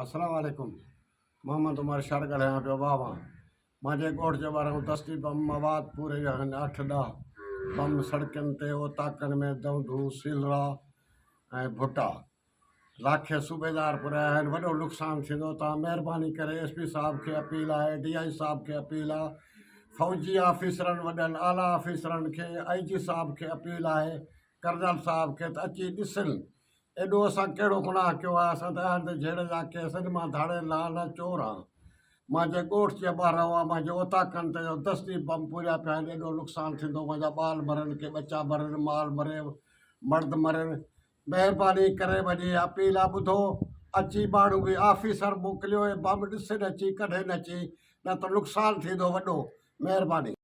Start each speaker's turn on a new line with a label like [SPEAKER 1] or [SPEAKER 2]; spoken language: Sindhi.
[SPEAKER 1] السلام عليڪم محمد عمر شر ڳالهايان پيو واهه مان مانجي ڳوٺ جي ٻاهران دستي بم مواد پوري ويا آهن اٺ ڏهه بم سڙڪن تي اوطاقن ۾ دونڌو سيلرا ۽ ڀٽا لاکي صوبيدار پوريا آهن وڏو نقصان ٿيندو تان مهرباني ڪري ايس پي صاحب کي اپيل آهي ڊي I صاحب کي اپيل آهي فوجي آفيسرن وڏن اعليٰ آفيسرن کي آئي جي صاحب کي اپيل آهي ڪرنل صاحب کي ته اچي ڏسن ايڏو اسان ڪهڙو گناهه ڪيو آهي، اسان ته اهڙن تي جهيڙي جا ڪيس آهن، مان ڌاڙيل نه آهيان نه چور آهيان. مانجي ڳوٺ جي ٻاهران اها مانجي اوطاقن تي جو دستي بم پوريا پيا آهن، ايڏو نقصان ٿيندو، مانجا ٻال مرن، ڪي ٻچا مرن، مال مري، مرد مرن. مهرباني ڪري وڃي اپيل آ ٻڌو، اچي ماڻهو به آفيسر موڪليو اهي بم ڏسن اچي ڪڍين اچي، نه ته نقصان ٿيندو وڏو. مهرباني.